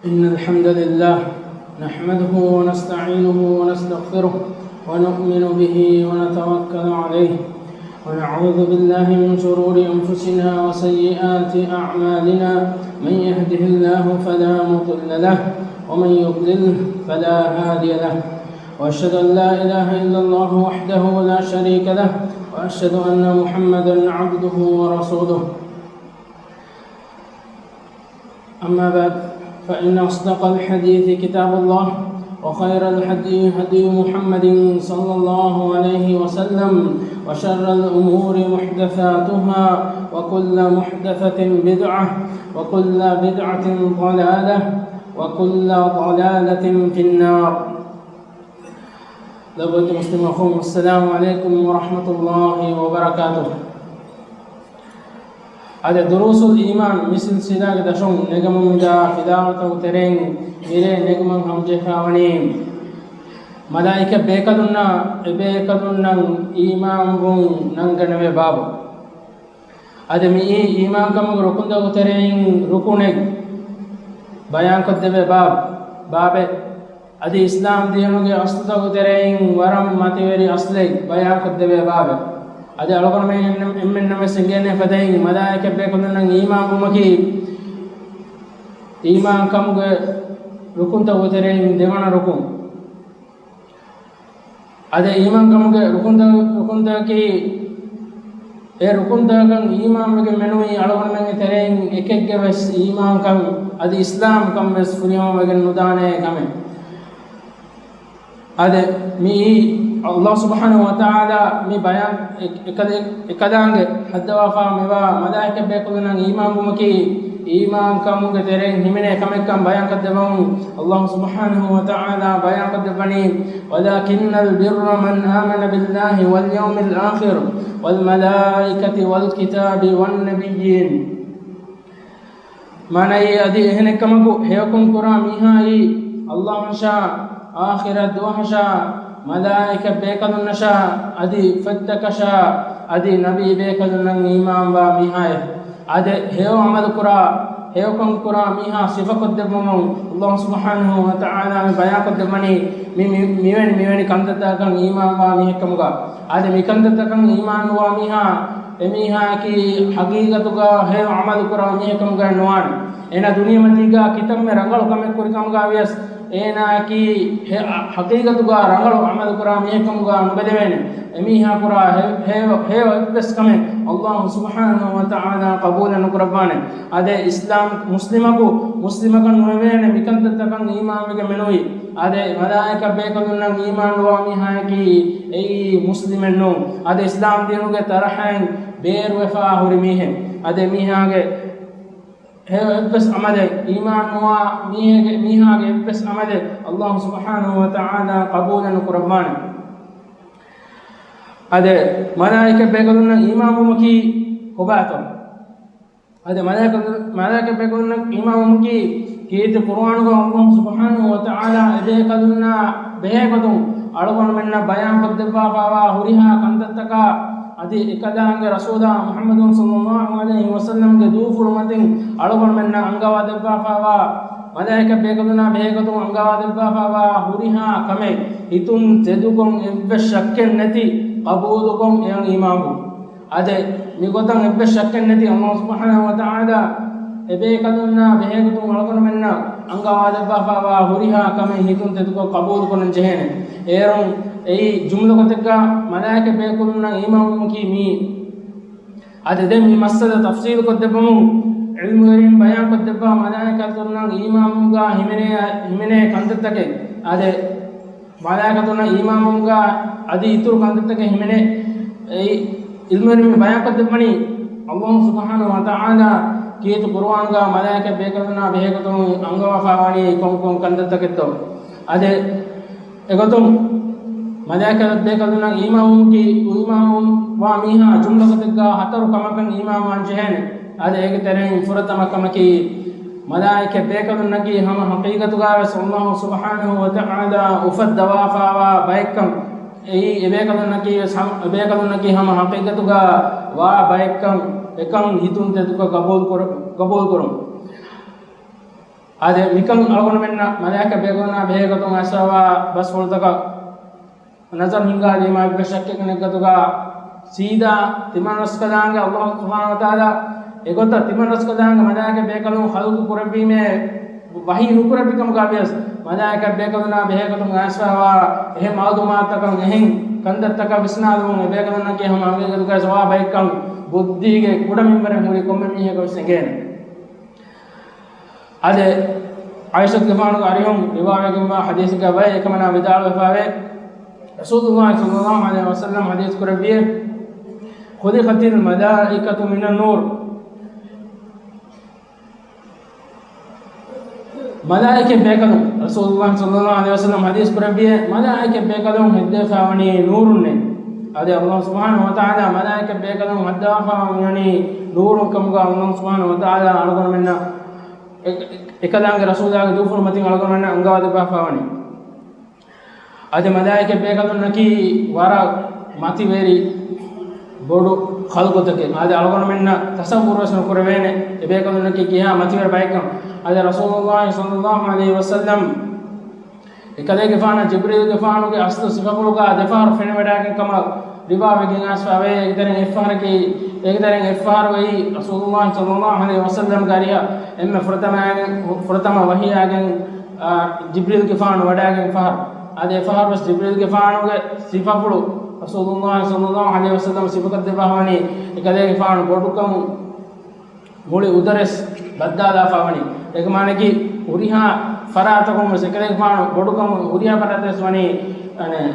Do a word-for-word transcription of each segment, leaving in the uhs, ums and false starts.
إن الحمد لله نحمده ونستعينه ونستغفره ونؤمن به ونتوكل عليه ونعوذ بالله من شرور أنفسنا وسيئات أعمالنا. من يهده الله فلا مضل له ومن يضلل فلا هادي له. وأشهد أن لا إله إلا الله وحده لا شريك له وأشهد أن محمدا عبده ورسوله. أما بعد، فإن أصدق الحديث كتاب الله، وخير الهدي هدي محمد صلى الله عليه وسلم، وشر الأمور محدثاتها، وكل محدثة بدعة، وكل بدعة ضلالة، وكل ضلالة في النار. ލޮބުވެތި މުސްލިމް އަޚުން، އައްސަލާމު ޢަލައިކުމް ވަރަޙްމަތުﷲި ވަބަރަކާތުހު. އަދި ދުރޫސުލް އީމާން މި ސިލްސިލާގެ ދަށުން ނެގަމުންދާ ފިލާވަޅުތަކުގެ ތެރެއިން މިރޭ ނެގުމަށް ހަމަޖެހިފައިވަނީ، މަލާއިކަ ބޭކަލުންނާ އެބޭކަލުންނަށް އީމާންވުން ނަންގަނެވޭ ބާބު. އަދި މިއީ އީމާންކަމުގެ ރުކުންތަކުގެ ތެރެއިން ރުކުނެއް ބަޔާންކޮށްދެވޭ ބާބު، ބާބެއް. އަދި އިސްލާމް ދީނުގެ އަސްލުތަކުގެ ތެރެއިން ވަރަށް މަތިވެރި އަސްލެއް ބަޔާންކޮށްދެވޭ ބާބެއް. އަދި އަޅުގަނޑުމެން އެންމެންނަމެސް އެނގޭނެ ފަދައިން، މަލާއިކަ ބޭކަލުންނަށް އީމާންވުމަކީ އީމާންކަމުގެ ރުކުންތަކުގެ ތެރެއިން ދެވަނަ ރުކުން. އަދި އީމާންކަމުގެ ރުކުންތަ-، ރުކުންތަކަކީ، އެ ރުކުންތަކަކަށް އީމާންވެގެން މެނުވީ އަޅުގަނޑުމެންގެ ތެރެއިން އެކެއްގެ ވެސް އީމާންކަން އަދި އިސްލާމްކަން ވެސް ފުރިހަމަވެގެން ނުދާނޭ ކަމެއް. އަދި މިއީ އައްލާހު ސުބްޙާނަހު ވަތަޢާލާ މި ބަޔާން އެ-، އެކަލެ-، އެކަލާނގެ ހައްދަވާފާ މިވާ މަލާއިކަ ބޭކަލުންނަށް އީމާންވުމަކީ އީމާންކަމުގެ ތެރެއިން ހިމެނޭ ކަމެއްކަން ބަޔާންކޮށްދެއްވަމުން، އައްލާހު ސުބްޙާނަހު ވަތަޢާލާ ބަޔާންކޮށްދެއްވަނީ، وَلَكِنَّ الْبِرَّ مَنْ آمَنَ بِاللَّهِ وَالْيَوْمِ الْآخِرِ وَالْمَلَائِكَةِ وَالْكِتَابِ وَالنَّبِيِّينَ. މާނައީ އަދި އެހެނެއްކަމަކު، ހެޔޮކަން ކުރާ މީހާއީ، އައްލާހަށާ، އާޚިރަތް ދުވަހަށާ، މަލާއިކަ ބޭކަލުންނަށާ، އަދި ފޮތްތަކަށާ، އަދި ނަބީ ބޭކަލުންނަށް އީމާންވާ މީހާއެއް. އާދެ، ހެޔޮ ޢަމަލުކުރާ، ހެޔޮކަން ކުރާ މީހާ ސިފަކޮށްދެއްވަމުން، އައްލާހު ސުބްޙާނަހު ވަތަޢާލާ މި ބަޔާންކޮށްދެއްވަނީ، މި، މި، މިވެނި، މިވެނި ކަންތައްތަކަކަށް އީމާންވާ މީހެއްކަމުގަ. އާދެ، މިކަންތައްތަކަކަށް އީމާންނުވާ މީހާ، އެމީހާއަކީ ޙަޤީޤަތުގަ ހެޔޮ ޢަމަލުކުރާ މީހެއްކަމުގައި ނުވާނެ. އޭނާ ދުނިޔެމަތީގަ ކިތަންމެ ރަނގަޅު ކަމެއް ކުރިކަމުގަ ވިޔަސް، އޭނާއަކީ ހެ-، ޙަޤީޤަތުގަ ރަނގަޅު ޢަމަލުކުރާ މީހެއްކަމުގަ ނުބެލެވޭނެ. އެމީހާ ކުރާ ހެ-، ހެޔޮ، ހެޔޮ އެއްވެސް ކަމެއް އައްލާހު ސުބްޙާނަހު ވަތަޢާލާ ޤަބޫލެއް ނުކުރައްވާނެ. އާދެ، އިސްލާމް މުސްލިމަކު، މުސްލިމަކަށް ނުވެވޭނެ މިކަންތައްތަކަށް އީމާންވެގެން މެނުވީ. އާދެ، މަލާއިކަ ބޭކަލުންނަށް އީމާންނުވާ މީހާއަކީ އެއީ މުސްލިމެއް ނޫން. އާދެ، އިސްލާމް ދީނުގެ ތަރަހައިން ބޭރުވެފާ ހުރި މީހެއް. އާދެ، މީހާގެ ހެޔޮ އެއްވެސް ޢަމަލެއް، އީމާންނުވާ މީހެއްގެ، މީހާގެ އެއްވެސް ޢަމަލެއް އައްލާހު ސުބްޙާނަހު ވަތަޢާލާ ޤަބޫލެއް ނުކުރައްވާނެ. އާދެ، މަލާއިކަ ބޭކަލުންނަށް އީމާންވުމަކީ ކޮބާތޯ؟ އާދެ، މަލާއިކަ، މަލާއިކަ ބޭކަލުންނަށް އީމާންވުމަކީ ކީރިތި ޤުރުއާނުގަ އައްލާހު ސުބްޙާނަހު ވަތަޢާލާ އެބޭކަލުންނާ ބެހޭގޮތުން އަޅުގަނޑުމެންނަށް ބަޔާންކޮށްދެއްވާފާވާ ހުރިހާ ކަންތައްތަކާ އަދި އެކަލާނގެ ރަސޫލާ މުޙައްމަދު ޞައްލައްލާހު ޢަލައިހި ވަސައްލަމްގެ ދޫފުޅުމަތިން އަޅުގަނޑުމެންނަށް އަންގަވާދެއްވާފާވާ، މަލާއިކަ ބޭކަލުންނާ ބެހޭގޮތުން އަންގަވާދެއްވާފާވާ ހުރިހާ ކަމެއް ހިތުން ތެދުކޮށް އެއްވެސް ޝައްކެއް ނެތި ޤަބޫލުކޮށް އެޔަށް އީމާންވުން. އާދެ، މިގޮތަށް އެއްވެސް ޝައްކެއް ނެތި އައްލާހު ސުބްޙާނަހު ވަތަޢާލާ އެބޭކަލުންނާ ބެހޭގޮތުން އަޅުގަނޑުމެންނަށް އަންގަވާދެއްވާފާވާ ހުރިހާ ކަމެއް ހިތުން ތެދުކޮށް ޤަބޫލުކުރަން ޖެހޭނެ. އޭރުން އެއީ ޖުމްލަ ގޮތެއްގަ މަލާއިކަ ބޭކަލުންނަށް އީމާންވުމަކީ މިއީ. އަދި ދެން މި މައްސަލަ ތަފްޞީލުކޮށްދެއްވަމުން، ޢިލްމުވެރިން ބަޔާންކޮށްދެއްވާ މަލާއިކަތުންނަށް އީމާންވުމުގަ ހިމެނޭ، ހިމެނޭ ކަންތައްތަކެއް. އާދެ، މަލާއިކަތުންނަށް އީމާންވުމުގަ އަދި އިތުރު ކަންތައްތަކެއް ހިމެނޭ. އެއީ، ޢިލްމުވެރިން މި ބަޔާންކޮށްދެއްވަނީ، އައްލާހު ސުބްޙާނަހު ވަތަޢާލާ ކީރިތި ޤުރުއާނުގަ މަލާއިކަ ބޭކަލުންނާ ބެހޭގޮތުން އަންގަވާފާވާނީ ކޮންކޮން ކަންތައްތަކެއްތޯ؟ އާދެ، އެގޮތުން، މަލާއިކަ ބޭކަލުންނަށް އީމާންވުމަކީ، އީމާންވާ މީހާ ޖުމްލަ ގޮތެއްގަ ހަތަރު ކަމަކަށް އީމާންވާން ޖެހޭނެ. އާދެ، އޭގެ ތެރެއިން ފުރަތަމަ ކަމަކީ، މަލާއިކަ ބޭކަލުންނަކީ ހަމަ ޙަޤީޤަތުގަވެސް އައްލާހު ސުބްޙާނަހު ވަތަޢާލާ އުފައްދަވާފާވާ ބައެއްކަން، އެއީ އެބޭކަލުންނަކީ ވެސް ހަމަ، އެބޭކަލުންނަކީ ހަމަ ޙަޤީޤަތުގަ ވާ ބައެއްކަން، އެކަން ހިތުން ތެދުކޮށް ޤަބޫލު ކުރ-، ޤަބޫލު ކުރުން. އާދެ، މިކަން އަޅުގަނޑުމެންނަށް މަލާއިކަ ބޭކަލުންނާ ބެހޭގޮތުން އައިސްފައިވާ ބަސްފުޅުތަކަށް ނަޒަރު ހިންގާލީމާ އެއްވެސް ޝައްކެއް ނެތް ގޮތުގަ ސީދާ ތިމަން ރަސްކަލާނގެ ﷲ ސުބްޙާނަހޫ ވަތަޢާލާ އެގޮތަށް ތިމަން ރަސްކަލާނގެ މަލާއިކަ ބޭކަލުން ޚަލްޤު ކުރެއްވީމޭ ވަޙީ ނުކުރެއްވި ކަމުގަ ވިޔަސް، މަލާއިކަ ބޭކަލުންނާ ބެހޭގޮތުން އައިސްފައިވާ އެހެން މަޢުލޫމާތުތަކަށް އެހެން ކަންތައްތަކަށް ވިސްނާލުމުން އެބޭކަލުންނަކީ ހަމަ ހަގީގަތުގައި ސަވާބަށް ކަން ބުއްދީގެ ކުޑަ މިންވަރެއް ހުރި ކޮންމެ މީހަކަށް ވެސް އެނގޭނެ. އާދެ، ޢާއިޝަތުގެފާނުގެ އަރިހުން ރިވާވެގެންވާ ޙަދީޘެއްގަ ބައެއް އެކަމަނާ ވިދާޅުވެފައިވޭ، ރަސޫލުﷲ ޞައްލަﷲ ޢަލައިހި ވަސައްލަމް ޙަދީޘް ކުރެއްވިއޭ، خلقت الملائكة من نور. މަލާއިކަ ބޭކަލުން، ރަސޫލުﷲ ޞައްލަﷲ ޢަލައިހި ވަސައްލަމް ޙަދީޘް ކުރެއްވިއޭ، މަލާއިކަ ބޭކަލުން ހެއްދެވިފައިވަނީ ނޫރުންނޭ. އާދެ، ﷲ ސުބްޙާނަހޫ ވަތަޢާލާ މަލާއިކަ ބޭކަލުން ހައްދަވާފައިވަނީ ނޫރުން ކަމުގަ ﷲ ސުބްޙާނަހޫ ވަތަޢާލާ އަޅުގަނޑުމެންނަށް އެ-، އެކަލާނގެ ރަސޫލާގެ ދޫފުޅު މަތިން އަޅުގަނޑުމެންނަށް އަންގަވާދެއްވާފައިވަނީ. އަދި މަލާއިކަ ބޭކަލުންނަކީ ވަރަށް މަތިވެރި ބޮޑު ޚަލްޤުތަކެއް. އަދި އަޅުގަނޑުމެންނަށް ތަޞައްވުރުވެސް ނުކުރެވޭނެ އެބޭކަލުންނަކީ ކިހާ މަތިވެރި ބައެއްކަން. އަދި ރަސޫލުﷲ ޞައްލަﷲ ޢަލައިހި ވަސައްލަމް އެކަލޭގެފާނަށް ޖިބްރީލުގެފާނުގެ އަސްލު ސިފަފުޅުގަ ދެފަހަރު ފެނިވަޑައިގެން ކަމަށް ރިވާވެގެން އައިސްފައިވޭ. އޭގެތެރެއިން އެއްފަހަރަކީ، އޭގެތެރެއިން އެއްފަހަރު އެއީ ރަސޫލުﷲ ޞައްލަﷲ ޢަލައިހި ވަސައްލަމްގެ އަރިހަށް އެންމެ ފުރަތަމަ، ފުރަތަމަ ވަޙީއާގެން، އާ، ޖިބްރީލުގެފާނު ވަޑައިގެން ފަހަރު. އަދި އެފަހަރުވެސް ޖިބްރީލުގެފާނުގެ ސިފަފުޅު ރަސޫލުﷲ ޞައްލަﷲ ޢަލައިހި ވަސައްލަމް ސިފަކޮށްދެއްވާފަވަނީ އެކަލޭގެފާނު ބޮޑުކަމުން މުޅި އުދަރެސް ބައްދާލާފަވަނީ. އޭގެ މާނައަކީ ހުރިހާ ފަރާތަކުން ވެސް އެކަލޭގެފާނު ބޮޑުކަމުން ހުރިހާ ފަރާތެއް ވެސް ވަނީ، އަނެއް،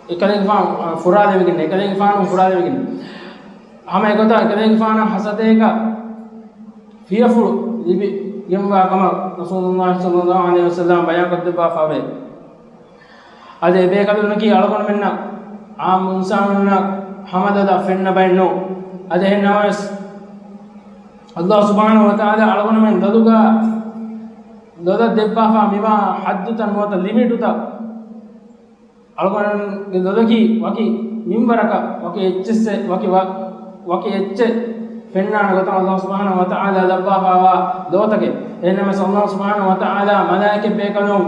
އެކަލޭގެފާނު ފުރާލެވިގެން، އެކަލޭގެފާނު ފުރާލެވިގެން. ހަމަ އެގޮތަށް އެކަލޭގެފާނަށް ހަސަދައިގަ ފިޔަފުޅު ލިބިގެންވާ ކަމަށް ރަސޫލުﷲ ޞައްލަﷲ ޢަލައިހި ވަސައްލަމް ބަޔާންކޮށްދެއްވާފައެވެ. އަދި އެބޭކަލުންނަކީ އަޅުގަނޑުމެންނަށް އާއްމު އިންސާނުންނަށް ހަމަލޮލަށް ފެންނަ ބައެއް ނޫން. އަދި އެހެން ނަމަވެސް، ﷲ ސުބްޙާނަހޫ ވަތަޢާލާ އަޅުގަނޑުމެން ލޮލުގަ ލޮލަށް ދެއްވާފަ މިވާ ޙައްދުތައް ނުވަތަ ލިމިޓުތައް އަޅުގަނޑުގެ ލޮލަކީ ވަކި މިންވަރަކަށް ވަކި އެއްޗެއްސެއް، ވަކި ވަ-، ވަކި އެއްޗެއް ފެންނާނެ ގޮތަށް ﷲ ސުބްޙާނަހޫ ވަތަޢާލާ ލައްވާފައިވާ ލޯތަކެއް. އެހެންނަމަވެސް ﷲ ސުބްޙާނަހޫ ވަތަޢާލާ މަލާއިކަ ބޭކަލުން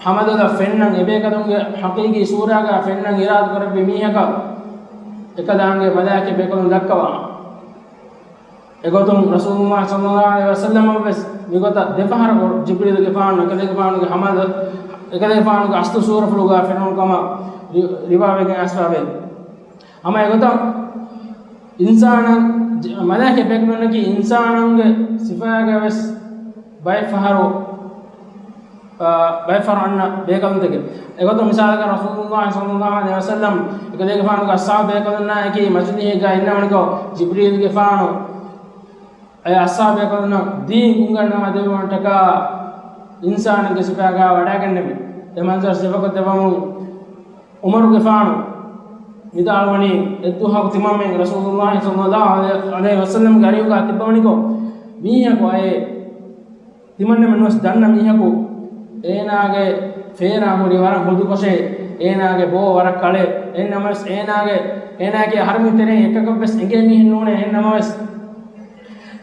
ހަމަލޮލަށް ފެންނަން، އެބޭކަލުންގެ ޙަޤީޤީ ޞޫރާގަ ފެންނަން އިރާދަ ކުރެއްވި މީހަކަށް އެކަލާނގެ މަލާއިކަ ބޭކަލުން ދައްކަވާ. އެގޮތުން ރަސޫލުﷲ ޞައްލަﷲ ޢަލައިހި ވަސައްލަމަށް ވެސް މިގޮތަށް ދެފަހަރަކު ޖިބްރީލުގެފާނު އެކަލޭގެފާނުގެ ހަމަލަ، އެކަލޭގެފާނުގެ އަސްލު ސޫރަފުޅުގަ ފެނުނު ކަމަށް ރި-، ރިވާވެގެން އައިސްފައިވޭ. ހަމަ އެގޮތަށް އިންސާނަށް، މަލާއިކަ ބޭކަލުންނަކީ އިންސާނުންގެ ސިފައިގަ ވެސް ބައެއް ފަހަރު، އާ، ބައެއް ފަހަރު އަންނަ ބޭކަލުންތަކެއް. އެގޮތުން މިސާލަކަށް ރަސޫލުﷲ ޞައްލަﷲ ޢަލައިހި ވަސައްލަމް އެކަލޭގެފާނުގެ އަޞްޙާބު ބޭކަލުންނާ އެކީ މަޖިލީހެއްގަ އިންނަވަނިކޮށް، ޖިބްރީލުގެފާނު އެ އަޞްޙާބު ބޭކަލުންނަށް ދީން އުނގަންނަވާ ދެއްވުމަށްޓަކާ އިންސާނެއްގެ ސިފައިގަ ވަޑައިގެންނެވި. އެ މަންޒަރު ސިފަކޮށް ދެއްވަމުން ޢުމަރުގެފާނު ވިދާޅުވަނީ، އެއްދުވަހަކު ތިމަންމެން ރަސޫލުﷲ ޞައްލަﷲ ޢަލައިހި ވަސައްލަމްގެ އަރިހުގަ ތިއްބަވަނިކޮށް، މީހަކު އައޭ، ތިމަންނަމެން ވެސް ދަންނަ މީހަކު، އޭނާގެ ފޭރާ ހުރި ވަރަށް ހުދުކޮށޭ، އޭނާގެ ބޯ ވަރަށް ކަޅޭ. އެހެންނަމަވެސް އޭނާގެ، އޭނާގެ އަހަރުމެން ތެރެއިން އެކަކަށްވެސް އެނގޭ މީހެއް ނޫނޭ. އެހެންނަމަވެސް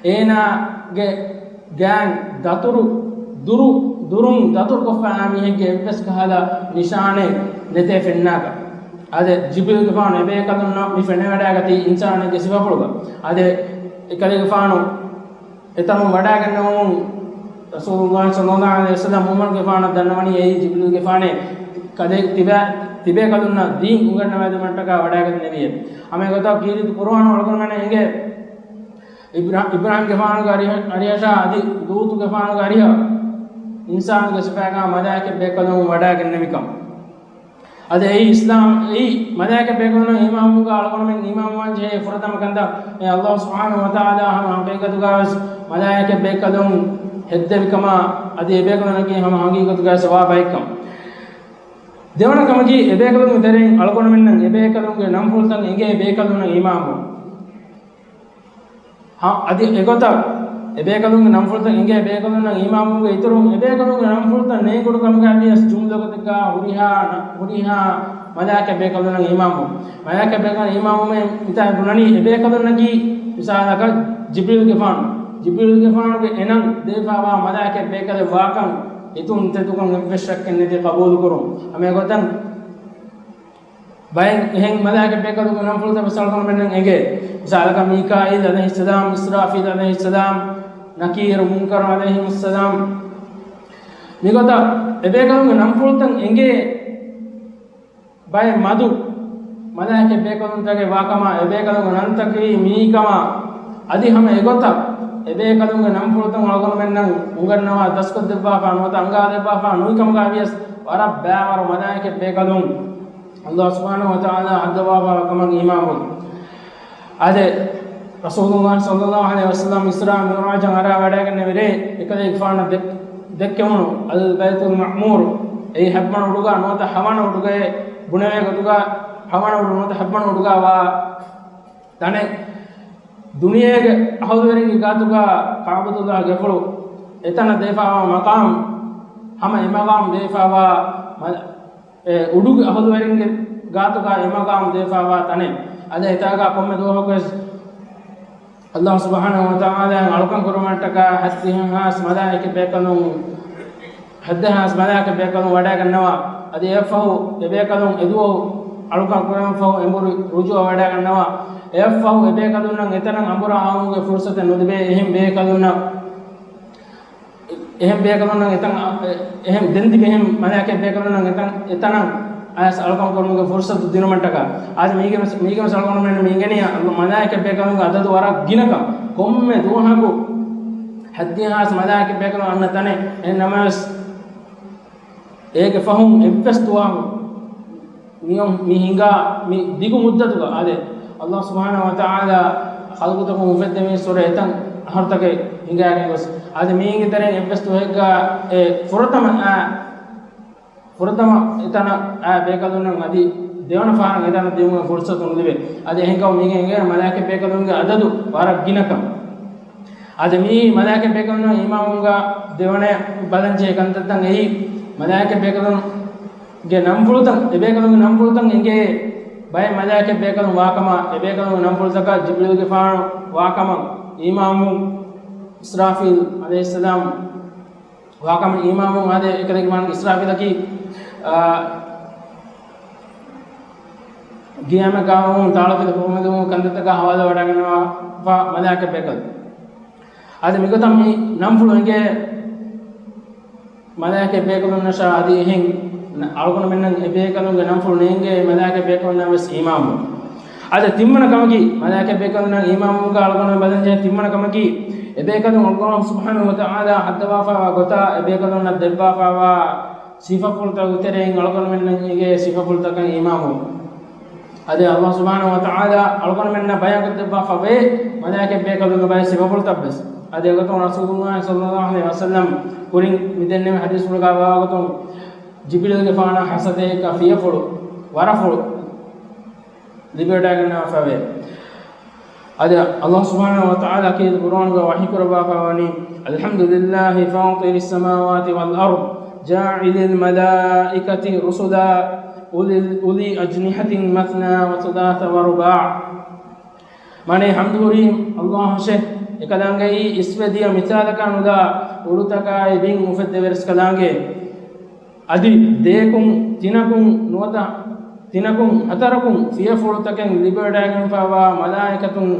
އޭނާގެ ގާތް ދަތުރު ދުރު، ދުރުން ދަތުރުކޮށްފައި މީހެއްގެ އެއްވެސް ކަހަލަ ނިޝާނެއް ނެތޭ ފެންނާކަށް. އާދެ، ޖިބްރީލުގެފާނު އެބޭކަލުންނަށް މި ފެނިވަޑައިގަތީ އިންސާނެއްގެ ސިފަފުޅުގަ. އާދެ، އެކަލޭގެފާނު އެތަނުން ވަޑައިގެންނެވުމުން ރަސޫލުﷲ ޞައްލަﷲ ޢަލައިހި ވަސައްލަމް ޢުމަރުގެފާނަށް ދަންނަވަނީ އެއީ ޖިބްރީލުގެފާނޭ ކަލޭ-، ތިބޭ-، ތިބޭކަލުންނަށް ދީން އުނގަންނަވާދެވުމަށްޓަކާ ވަޑައިގެންނެވިއޭ. ހަމަ އެގޮތަށް ކީރިތި ޤުރުއާނު އަޅުގަނޑުމެންނަށް އެނގޭ، އިބްރާ-، އިބްރާހީމްގެފާނުގެ އަރިހަށް، އަރިހަށާ އަދި ލޫޠުގެފާނުގެ އަރިހަށް އިންސާނުގެ ސިފައިގަ މަލާއިކަ ބޭކަލުން ވަޑައިގެންނެވިކަން. އަދި އެއީ އިސްލާމް، އެއީ މަލާއިކަ ބޭކަލުން އީމާންވުމުގަ އަޅުގަނޑުމެން އީމާންވާން ޖެހޭ ފުރަތަމަ ކަންތައް. އެ ﷲ ސުބްޙާނަހޫ ވަތަޢާލާ ހަމަ ޙަޤީޤަތުގަ ވެސް މަލާއިކަ ބޭކަލުން ހެއްދެވިކަމާ، އަދި އެބޭކަލުންނަކީ ހަމަ ޙަޤީޤަތުގަ ސަވާބައެއްކަން. ދެވަނަ ކަމަކީ، އެބޭކަލުންގެ ތެރެއިން އަޅުގަނޑުމެންނަށް އެބޭކަލުންގެ ނަންފުޅުތައް އެނގޭ ބޭކަލުންނަށް އީމާންވުން. ހަ، އަދި އެގޮތަށް އެބޭކަލުންގެ ނަންފުޅުތައް އެނގޭ ބޭކަލުންނަށް އީމާންވުމުގެ އިތުރުން، އެބޭކަލުންގެ ނަންފުޅުތައް ނޭނގުނު ކަމުގައި ވިޔަސް ޖުމްލަ ގޮތެއްގަ ހުރިހާ ނަ-، ހުރިހާ މަލާއިކަ ބޭކަލުންނަށް އީމާންވުން. މަލާއިކަ ބޭކަލުންނަށް އީމާންވުމޭ މިތާ ބުނަނީ އެބޭކަލުންނަކީ މިސާލަކަށް ޖިބްރީލުގެފާނު. ޖިބްރީލުގެފާނުގެ އެނަން ދެވިފާވާ މަލާއިކަތް ބޭކަލެއް ވާކަން ހިތުން ތެދުކޮށް އެއްވެސް ޝައްކެއް ނެތި ޤަބޫލުކުރުން. ހަމަ އެގޮތަށް ބައެއް އެހެން މަލާއިކަތް ބޭކަލުންގެ ނަންފުޅުތައް ވެސް އަޅުގަނޑުމެންނަށް އެނގޭ. މިސާލަކަށް މީކާއީލް ޢަލައިހިއްސަލާމް، އިސްރާފީލް ޢަލައިހިއްސަލާމް، ނަކީރު މުންކަރު ޢަލައިހިމުއްސަލާމް. މިގޮތަށް އެބޭކަލުންގެ ނަންފުޅުތައް އެނގޭ ބައެއް މަދު މަލާއިކަތް ބޭކަލުންތަކެއް ވާކަމާ، އެބޭކަލުންގެ ނަންތަކީ މިއީކަމާ، އަދި ހަމަ އެގޮތަށް އެބޭކަލުންގެ ނަންފުޅުތައް އަޅުގަނޑުމެންނަށް އުނގަންނަވާ، ދަސްކޮށްދެއްވާފާ ނުވަތަ އަންގާދެއްވާފާ ނުވިކަމުގަ ވިޔަސް، ވަރަށް ބައިވަރު މަލާއިކަތް ބޭކަލުން ﷲ ސުބްޙާނަހޫ ވަތަޢާލާ ހައްދަވާފާ ކަމަށް އީމާންވުން. އާދެ، ރަސޫލުﷲ ޞައްލަﷲ ޢަލައިހި ވަސައްލަމް އިސްރާ މިޢުރާޖަށް އަރާ ވަޑައިގެންނެވިރޭ، އެކަލޭގެފާނަށް ދެ-، ދެއްކެވުނު އަލް ބައިތުލް މަޢުމޫރު، އެއީ ހަތްވަނަ އުޑުގަ ނުވަތަ ހަވަނަ އުޑުގައޭ ބުނެވޭ ގޮތުގަ، ހަވަނަ އުޑު ނުވަތަ ހަތްވަނަ އުޑުގަ ވާ ތަނެއް، ދުނިޔޭގެ އަހުލުވެރިންގެ ގާތުގަ ކަޢުބަތުﷲ ގެފުޅު، އެތަނަށް ދެވިފާވާ މަޤާމް، ހަމަ އެ މަޤާމް ދެވިފާވާ މަ-، އެ އުޑުގެ އަހުލުވެރިންގެ ގާތުގަ އެ މަޤާމް ދެވިފާވާ ތަނެއް. އަދި އެތާގަ ކޮންމެ ދުވަހަކުވެސް ﷲ ސުބްޙާނަހޫ ވަތަޢާލާއަށް އަޅުކަން ކުރުމަށްޓަކާ ހަތްދިހަ ހާސް މަލާއިކަ ބޭކަލުން، ހަތްދިހަ ހާސް މަލާއިކަ ބޭކަލުން ވަޑައިގަންނަވާ. އަދި އެއަށްފަހު އެބޭކަލުން އެދުވަހު އަޅުކަން ކުރުމަށްފަހު އެނބުރި ރުޖޫޢަ ވަޑައިގަންނަވާ. އެއަށްފަހު އެބޭކަލުންނަށް އެތަނަށް އަނބުރާ އައުމުގެ ފުރުޞަތެއް ނުލިބޭ. އެހެން ބޭކަލުންނަށް އެހެން ބޭކަލުންނަށް އެތަން، އެހެން ދެން ތިބި އެހެން މަލާއިކަ ބޭކަލުންނަށް އެތަން، އެތަނަށް އަޔަސް އަޅުކަން ކުރުމުގެ ފުރުޞަތު ދިނުމަށްޓަކާ. އާދެ، މީގެ މީގެ މަސަލަ މި އިނގެނީ މަލާއިކަ ބޭކަލުންގެ އަދަދު ވަރަށް ގިނަކަން. ކޮންމެ ދުވަހަކު ހަތްދިހަ ހާސް މަލާއިކަ ބޭކަލުން އަންނަ ތަނެއް. އެހެން ނަމަވެސް، އޭގެ ފަހުން އެއްވެސް ދުވަހަކު މި، މި ހިނގާ މި ދިގު މުއްދަތުގަ އާދެ، ﷲ ސުބްޙާނަހޫ ވަތަޢާލާ ޚަލްޤުތަކުން އުފެއްދެވީ ސުރެ އެތަން އަހަރުތަކެއް ހިނގާގެން ގޮސް، އާދެ، މީގެ ތެރެއިން އެއްވެސް ދުވަހެއްގަ އެ ފުރަތަމަ އާ، ފުރަތަމަ އެތަނަށް އާ ބޭކަލުންނަށް އަދި ދެވަނަ ފަހަރަށް އެތަނަށް ދިއުމުގެ ފުރުޞަތު ނުލިބޭ. އާދެ، އެހެންކަމުން މީގެ އެނގޭނެ މަލާއިކަ ބޭކަލުންގެ އަދަދު ވަރަށް ގިނަކަން. އާދެ، މިއީ މަލާއިކަ ބޭކަލުންނަށް އީމާންވުމުގަ ދެވަނަ ބަލަންޖެހޭ ކަންތައްތައް. އެއީ މަލާއިކަ ބޭކަލުންގެ ނަންފުޅުތައް، އެބޭކަލުންގެ ނަންފުޅުތައް އެނގޭ ބައެއް މަލާއިކަ ބޭކަލުން ވާކަމަށް، އެބޭކަލުންގެ ނަންފުޅުތަކަށް ޖިބްރީލުގެފާނު ވާކަމަށް އީމާންވުން، އިސްރާފީލް ޢަލައިހިއްސަލާމް ވާކަމަށް އީމާންވުން. އާދެ، އެކަލޭގެފާނު އިސްރާފީލަކީ، އާ، ގިޔާމަތް ގާވަމުން ތާޅަފިލަ ފޮހެދުމުގެ ކަންތައްތަކާ ހަވާލުވެވަޑައިގަންނަވާ މަލާއިކަ ބޭކަލުން. އަދި މިގޮތަށް މި ނަންފުޅު އެނގޭ މަލާއިކަ ބޭކަލުންނަށާ އަދި އެހެން އަޅުގަނޑުމެންނަށް އެބޭކަލުންގެ ނަންފުޅު ނޭނގޭ މަލާއިކަ ބޭކަލުންނަށް ވެސް އީމާންވުން. އަދި ތިންވަނަ ކަމަކީ، މަލާއިކަ ބޭކަލުންނަށް އީމާންވުމުގަ އަޅުގަނޑުމެން ބަލަންޖެހޭ ތިންވަނަ ކަމަކީ، އެބޭކަލުން ﷲ ސުބްޙާނަހޫ ވަތަޢާލާ ހައްދަވާފައިވާ ގޮތާ އެބޭކަލުންނަށް ދެއްވާފައިވާ ސިފަފުޅުތަކުގެ ތެރެއިން އަޅުގަނޑުމެންނަށް އެނގޭ ސިފަފުޅުތަކަށް އީމާންވުން. އަދި ﷲ ސުބްޙާނަހޫ ވަތަޢާލާ އަޅުގަނޑުމެންނަށް ބަޔާންކޮށްދެއްވާފަވޭ މަލާއިކަ ބޭކަލުންގެ ބައެއް ސިފަފުޅުތައްވެސް. އަދި އެގޮތުން ރަސޫލުﷲ ޞައްލަﷲ ޢަލައިހި ވަސައްލަމް ކުރިން މިދެންނެވި ޙަދީޘްފުޅުގަ ވާގޮތުން ޖިބްރީލުގެފާނަށް ހަސަތައެއްގަ ފިޔަފުޅު، ވަރަފުޅު ލިބިވަޑައިގަންނަވާފަވޭ. އަދި ﷲ ސުބްޙާނަހޫ ވަތަޢާލާ ކީރިތި ޤުރްއާނުގަ ވަޙީކުރައްވާފައިވަނީ، الحمد لله فاطر السماوات والأرض جاعل الملائكة رسلا أولي، أولي أجنحة مثنى وثلاث ورباع. މާނައީ، ޙަމްދު ހުރީ ﷲ އަށެވެ. އެކަލާނގެއީ އިސްވެ ދިޔަ މިސާލަކާ ނުލާ އުޑުތަކާއި ބިން އުފެއްދެވި ރަސްކަލާނގެ. އަދި ދެޔަކުން ތިނަކުން ނުވަތަ ތިނަކުން ހަތަރަކުން ފިޔަފުޅުތަކެއް ލިބިވަޑައިގެންފައިވާ މަލާއިކަތުން،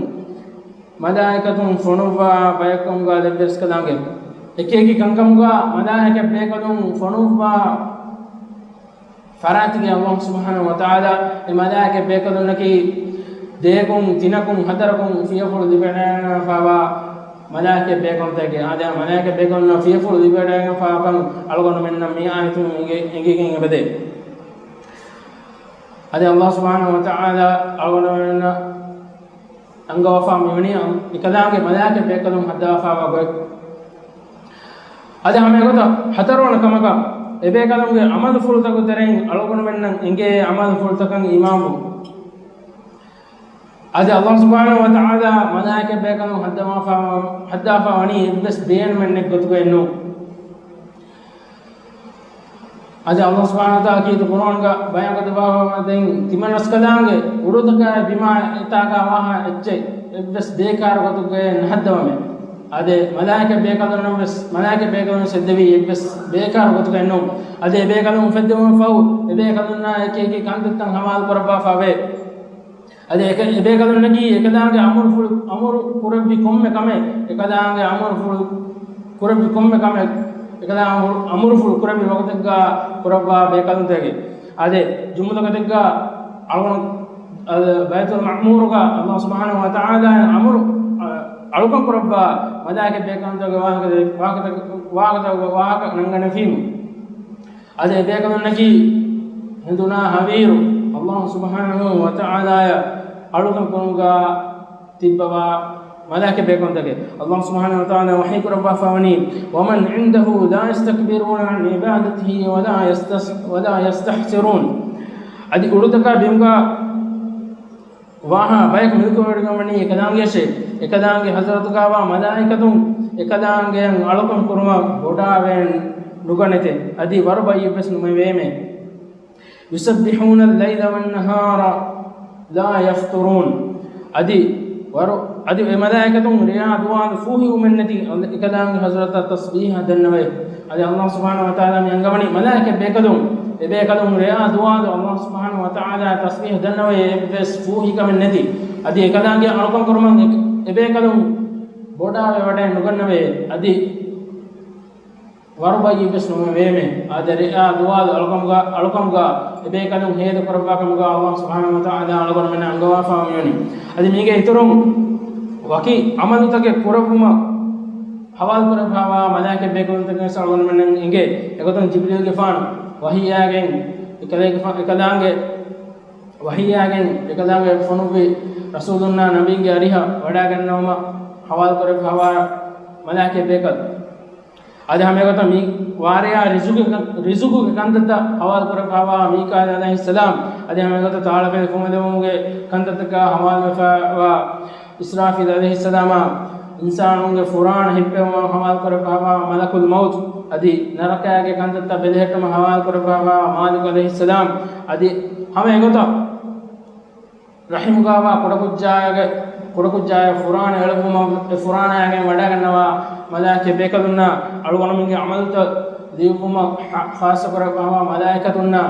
މަލާއިކަތުން ފޮނުއްވާ ބަޔަކުކަމުގަ ލެއްވި ރަސްކަލާނގެ. އެކިއެކި ކަންކަމުގަ މަލާއިކަ ބޭކަލުން ފޮނުއްވާ ފަރާތުގެ ﷲ ސުބްޙާނަހޫ ވަތަޢާލާ އެ މަލާއިކަ ބޭކަލުންނަކީ ދެޔަކުން، ތިނަކުން، ހަތަރަކުން ފިޔަފުޅު ލިބިވަޑައިގަންނަވާފައިވާ މަލާއިކަ ބޭކަލުންތަކެއް. އާދެ، މަލާއިކަ ބޭކަލުންނަށް ފިޔަފުޅު ލިބިވަޑައިގެންފައިވާކަން އަޅުގަނޑުމެންނަށް މި އާޔަތުން އެނގި-، އެނގިގެން އެބަދޭ. އަދި ﷲ ސުބްޙާނަހޫ ވަތަޢާލާ އަޅުގަނޑުމެންނަށް އަންގަވާފަ މިވަނީ އިކަލާނގެ މަލާއިކަ ބޭކަލުން ހައްދަވާފައިވާ ގޮތް. އަދި ހަމަ އެގޮތަށް ހަތަރުވަނަ ކަމަކަށް އެބޭކަލުންގެ ޢަމަލުފުޅުތަކުގެ ތެރެއިން އަޅުގަނޑުމެންނަށް އެނގޭ ޢަމަލުފުޅުތަކަށް އީމާންވުން. އަދި ﷲ ސުބްޙާނަހޫ ވަތަޢާލާ މަލާއިކަ ބޭކަލުން ހައްދަވާފަ-، ހައްދާފަ ވަނީ އެއްވެސް ބޭނުމެއް ނެތް ގޮތުގައެއް ނޫން. އަދި ﷲ ސުބްޙާނަހޫ ވަތަޢާލާ ކީރިތި ޤުރްއާނުގަ ބަޔާންކޮށްދެއްވާފަ ދެން ތިމަން ރަސްކަލާނގެ އުޑުތަކާ ބިމާ އެތާގާ ވާހާ އެއްޗެއް އެއްވެސް ދޭކާރު ގޮތުގައެއް ނަހައްދަވަމޭ. އާދެ، މަލާއިކަ ބޭކަލުންނަށް ވެސް، މަލާއިކަ ބޭކަލުން ވެސް އެއްދެވީ އެއްވެސް ބޭކާރު ގޮތަކަށް ނޫން. އާދެ، އެ ބޭކަލުން އުފެއްދެވުމަށް ފަހު، އެ ބޭކަލުންނާ އެކި އެކި ކަންތައްތައް ހަވާލު ކުރައްވާފަ ވޭ. އަދި އެކަ-، އެބޭކަލުންނަކީ އެކަލާނގެ އަމުރުފުޅު، އަމުރު ކުރެއްވި ކޮންމެ ކަމެއް، އެކަލާނގެ އަމުރުފުޅު ކުރެއްވި ކޮންމެ ކަމެއް، އެކަލާ އަމުރު، އަމުރުފުޅު ކުރެއްވި ވަގުތެއްގަ ކުރައްވާ ބޭކަލުންތަކެއް. އާދެ، ޖުމުލަ ގޮތެއްގަ އަޅުގަނޑު، އަ، ބައިތުލް މަޢުމޫރުގަ އައްލާހު ސުބްޙާނަހު ވަތަޢާލާ އަމުރު، އަ، އަޅުކަން ކުރައްވާ މަލާއިކަ ބޭކަލުންތަކުގެ ވާހަކަ، ވާހަކަ، ވާހަކަ، ވާހަކަ ނަންގަނެފީމު. އަދި އެބޭކަލުންނަކީ ހެނދުނާ ހަވީރު، އައްލާހު ސުބްޙާނަހު ވަތަޢާލާއަށް އަޅުކަން ކުރުމުގަ ތިއްބަވާ މަލާއިކަ ބޭކަލުންތަކެއް. އައްލާހު ސުބްޙާނަހު ވަތަޢާލާ ވަޙީ ކުރައްވާފަ ވަނީ، "ومن عنده لا يستكبرون عن عبادته ولا يستس-، ولا يستحسرون." އަދި އުޑުތަކާ ބިމުގަ ވާހާ ބަޔަކު މިލްކުވެވޮޑިގަންވަނީ އެކަލާނގެއަށޭ. އެކަލާނގެ ޙަޟްރަތުގައިވާ މަލާއިކަތުން އެކަލާނގެއަށް އަޅުކަން ކުރުމަށް ބޮޑާވެ ނުގަނެތެ. އަދި ވަރުބައިއެއްވެސް ނުވެވޭމެ. يسبحون الليل والنهار لا يفترون. އަދި ވަރު-، އަދި އެ މަލާއިކަތުން ރެޔާ ދުވާލު ފޫހިވުމެއްނެތި އެކަލާނގެ ޙަޟްރަތަށް ތަސްބީޙަ ދަންނަވައި. އަދި އައްލާހު ސުބްޙާނަހު ވަތަޢާލާ މި އަންގަވަނީ މަލާއިކަ ބޭކަލުން، އެބޭކަލުން ރެޔާ ދުވާލު އައްލާހު ސުބްޙާނަހު ވަތަޢާލާ ތަސްބީޙަ ދަންނަވައި އެއްވެސް ފޫހިކަމެއް ނެތި. އަދި އެކަލާނގެ އަޅުކަން ކުރުމަށް އެ-، އެބޭކަލުން ބޮޑާވެ ވަޑައެއް ނުގަންނަވައި. އަދި ވަރުބައިއެއްވެސް ނުވެވޭމެ. އާދެ، ރެޔާ ދުވާލު އަޅުކަމުގަ، އަޅުކަމުގަ އެބޭކަލުން ހޭދަ ކުރައްވާ ކަމުގަ އައްލާހު ސުބްޙާނަހު ވަތަޢާލާ އަޅުގަނޑުމެންނަށް އަންގަވާފަ މިވަނީ. އަދި މީގެ އިތުރުން ވަކި ޢަމަލުތަކެއް ކުރެއްވުމަށް ޙަވާލު ކުރެއްވާފަވާ މަލާއިކަ ބޭކަލުންތަކެއް ވެސް އަޅުގަނޑުމެންނަށް އެނގޭ. އެގޮތުން ޖިބްރީލްގެފާނު ވަޙީއާގެން އެކަލޭގެފާ-، އެކަލާނގެ ވަޙީއާގެން އެކަލާނގެ ފޮނުއްވި ރަސޫލުންނާ ނަބީންގެ އަރިހަށް ވަޑާގަންނަވުމަށް ޙަވާލު ކުރެއްވާފަވާ މަލާއިކަ ބޭކަލުން. އަދި ހަމައެގޮތަށް މި ވާރެޔާ ރިޒުގެ ކަން-، ރިޒުގުގެ ކަންތައްތައް ޙަވާލު ކުރައްވާފަވާ މީކާއިލް ޢަލައިހިއްސަލާމް، އަދި ހަމައެގޮތަށް ތާޅަފަތި ފުނގިލެވުމުގެ ކަންތައްތަކާ ޙަވާލުވެފަވާ އިސްރާފީލް ޢަލައިހިއްސަލާމާ، އިންސާނުންގެ ފުރާނަ ހިއްޕެވުމަށް ޙަވާލު ކުރައްވާފަވާ މަލަކުލް މައުތު، އަދި ނަރަކައިގެ ކަންތައްތައް ބެލެހެއްޓުމަށް ޙަވާލު ކުރައްވާފަވާ މާލިކު ޢަލައިހިއްސަލާމް، އަދި ހަމަ އެގޮތަށް ރަޙިމުގައިވާ ކުޑަކުއްޖާގެ، ކުޑަކުއްޖާއަށް ފުރާނަ އެޅުއްވުމަށް އެ ފުރާނައިގެން ވަޑައިގަންނަވާ މަލާއިކަ ބޭކަލުންނާ، އަޅުގަނޑުމެންގެ ޢަމަލުތައް ލިޔުއްވުމަށް ޚާ-، ޚާއްޞަ ކުރައްވާފަވާ މަލާއިކަތުންނާ،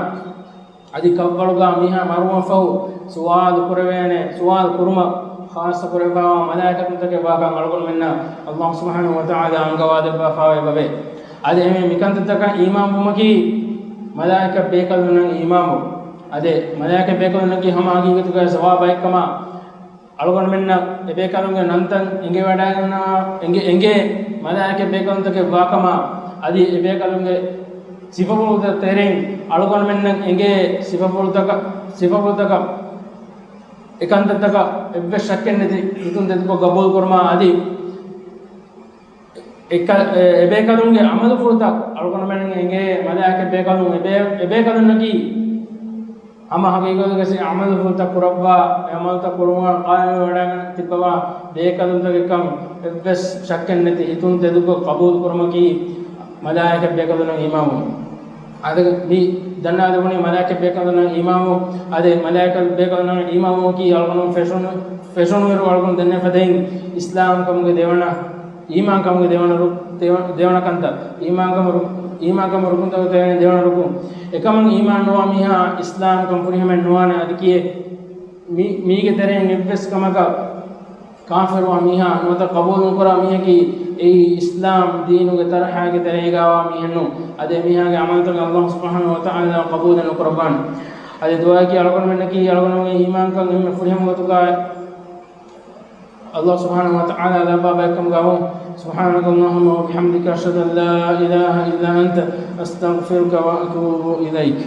އަދި ކަށްވަޅުގަ މީހާ މަރުވުމަށްފަހު ސުވާލު ކުރެވޭނެ، ސުވާލު ކުރުމަށް ޚާއްޞަ ކުރެއްވާފަވާ މަލާއިކަތުންތަކެއް ވާކަން އަޅުގަނޑުމެންނަށް އައްލާހު ސުބްޙާނަހު ވަތަޢާލާ އަންގަވާދެއްވާފަވޭ. އަދި އެމެ މިކަންތައްތަކަށް އީމާންވުމަކީ މަލާއިކަ ބޭކަލުންނަށް އީމާންވުން. އަދި މަލާއިކަ ބޭކަލުންނަކީ ހަމަ ހަގީގަތުގައި ސަވާބާއެއްކަމަށް އަޅުގަނޑުމެންނަށް އެބޭކަލުންގެ ނަންތައް އެނގިވަޑައިގަންނަވާ، އެނގޭ، އެނގޭ މަލާއިކަ ބޭކަލުންތަކެއް ވާކަމަށް، އަދި އެބޭކަލުންގެ ސިފަފުޅުތައް ތެރެއިން އަޅުގަނޑުމެންނަށް އެނގޭ ސިފަފުޅުތަކަށް، ސިފަފުޅުތަކަށް އެކަންތައްތަކަށް އެއްވެސް ޝައްކެއް ނެތި ހިތުން ތެދުކޮށް ގަބޫލު ކުރުމާ އަދި އެކަ-، އެ-، އެބޭކަލުންގެ ޢަމަލުފުޅުތައް އަޅުގަނޑުމެން އެނގޭ މަލާއިކަ ބޭކަލުން އެބޭ-، އެބޭކަލުންނަކީ ހަމަ ހަގީގަތުގައި އެ ޢަމަލުފުޅުތައް ކުރައްވާ، އެ ޢަމަލުތައް ކުރުމަށް ޤާއިމްވެވަޑައިގަން ތިއްބަވާ ބޭކަލުންތަކެއްކަން އެއްވެސް ޝައްކެއް ނެތި ހިތުން ތެދުކޮށް ޤަބޫލު ކުރުމަކީ މަލާއިކަ ބޭކަލުންނަށް އީމާންވުން. އަދި މި ދަންނަވާލެވުނީ މަލާއިކަ ބޭކަލުންނަށް އީމާންވުން، އަދި މަލާއިކަ ބޭކަލުންނަށް އީމާންވުމަކީ އަޅުގަނޑު ފެށުނު، ފެށުނުއިރު އަޅުގަނޑު ދެންނެވި ފަދައިން އިސްލާމްކަމުގެ ދެވަނަ އީމާންކަމުގެ ދެވަނަ ރު-، ދެވަ-، ދެވަނަ ކަންތައް، އީމާންކަމު ރު-، އީމާންކަމު ރުކުންތަކުގެ ތެރެއިން ދެވަނަ ރުކުން. އެކަމަށް އީމާން ނުވާ މީހާ އިސްލާމްކަން ފުރިހަމައެއް ނުވާނެ. އަދި ކިއެއް މި-، މީގެ ތެރެއިން އެއްވެސް ކަމަކަށް ކާފިރުވާ މީހާ ނުވަތަ ޤަބޫލު ނުކުރާ މީހަކީ އެއީ އިސްލާމް ދީނުގެ ތަރަހައިގެ ތެރޭގައިވާ މީހެއްނޫން. އަދި އެމީހާގެ ޢަމަލުތަކެއް އައްލާހު ސުބްޙާނަހު ވަތަޢާލާ ޤަބޫލެއް ނުކުރައްވާނެ. އަދި ދުޢާއަކީ އަޅުގަނޑުމެންނަކީ އަޅުގަނޑުމެންގެ އީމާންކަން އެންމެ ފުރިހަމަ ގޮތުގައި އައްލާހު ސުބްޙާނަހު ވަތަޢާލާ ލައްވާ ބައެއްކަމުގައި ވުން. سبحانك اللهم وبحمدك، أشهد أن لا إله إلا أنت، أستغفرك وأتوب إليك.